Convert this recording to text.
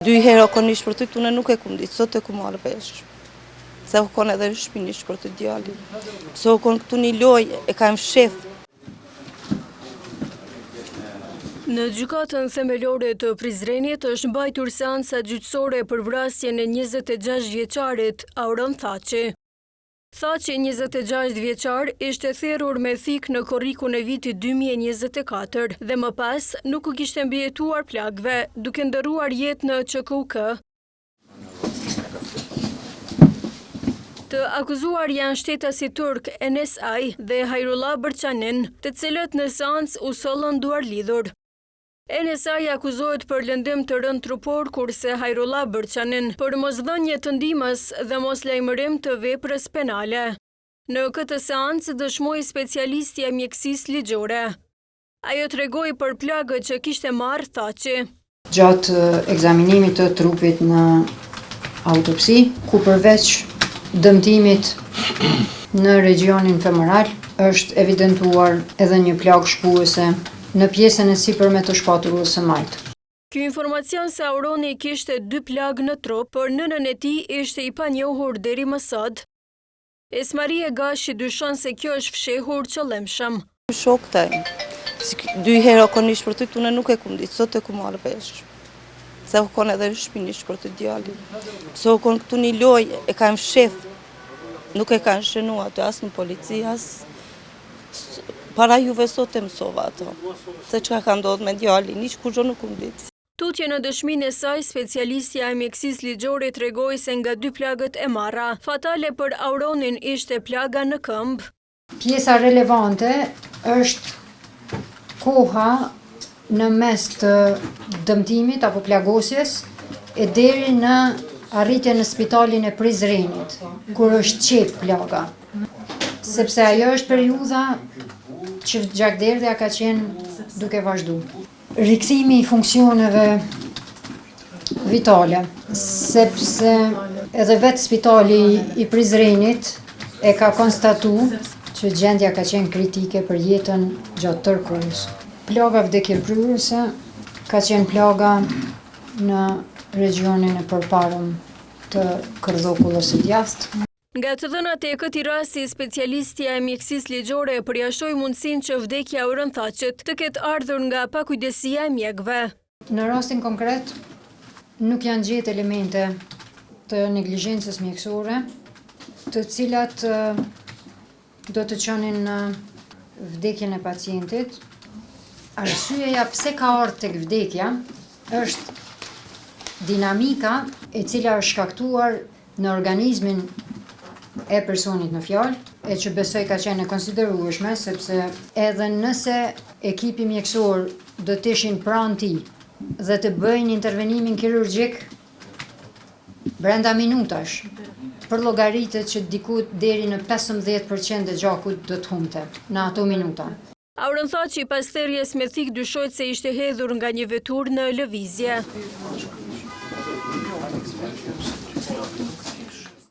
Dy herë o kon i shpërthyt, unë nuk e kum ditë, sot e kum marrë vesh. Se o kon edhe në shpi i shpërthyt djali. Se o kon këtu një lojë, e kanë fshef. Në Gjykatën Themelore të Prizrenit është mbajtur seanca gjyqësore për vrasjen e 26 vjeçarit, Auron Thaçi. Thaçi, 26 vjeçar, ishte therur me thikë në korrikun e vitit 2024 dhe më pas nuk u kishte mbijetuar plagëve, duke ndërruar jetë në QKUK. Të akuzuar janë shtetasi turk Enes Ay dhe Hajrullah Bërçanin, të cilët në seancë u sollën duarlidhur. Enes Ay akuzohet për lëndim të rëndë trupor kurse Hajrullah Bërçanin për mosdhënie të ndihmës dhe moslajmërim të veprës penale. Në këtë seancë dëshmoi specialistja e mjekësisë ligjore. Ajo tregoi për plagët që kishte marrë Thaçi. Gjatë ekzaminimit të trupit në autopsi, ku përveç dëmtimit në regjionin femoral, është evidentuar edhe një plagë shpuese Në pjesën e sipërme të shpatullës së majtë. Ky informacion se Auroni kishte dy plagë në trup, për nënën e tij ishte i panjohur deri më sot. Esmarie Gashi dyshon se kjo është fshehur qëllimshëm. Shokët e dy herë o kon i shpërthyt, unë nuk e kum ditë, sot e kum marrë vesh. Se o kon edhe në shpi i shpërthyt djali. Se o kon këtu një lojë, e kanë fshef. Nuk e kanë shënu aty as në polici, as Para juve sot e mësova ato, se çka ka ndodhë me djalin, hiç kurgjo nuk kum ditë. Tutje në dëshminë e saj, specialistja e mjekësisë ligjore tregoi se nga dy plagët e marra, fatale për Auronin ishte plaga në këmbë. Pjesa relevante është koha në mes të dëmtimit apo plagosjes e deri në arritjen në spitalin e Prizrenit, kur është qep plaga. Sepse ajo është periudha që gjakderdhja ka qenë duke vazhdu. Rikthimi i funksioneve vitale, sepse edhe vetë spitali i Prizrenit e ka konstatu që gjendja ka qenë kritike për jetën gjatë tërë kohës. Plaga vdekjeprurëse ka qenë plaga në regjionin e përparëm të kërdhokullës së djathtë. Nga të dhënat e këtij rasti, specialistja e mjekësisë ligjore përjashtoi mundësinë që vdekja e Auron Thaçit të ketë ardhur nga pakujdesia e mjekëve. Në rastin konkret, nuk janë gjetë elemente të neglizhencës mjekësore, të cilat do të çonin në vdekjen e pacientit. Arsyeja pse ka ardhur tek vdekja është dinamika e cila është shkaktuar në organizmin e personit në fjalë, e që besoj ka qenë e konsiderueshme, sepse edhe nëse ekipi mjekësor do të ishin pranë tij dhe të bëjnë intervenimin kirurgjik brenda minutash, përllogaritet që diku deri në 15 për qind e gjakut do të humbte në ato minuta. Auron Thaçi pas therjes me thikë dyshohet se ishte hedhur nga një veturë në lëvizje.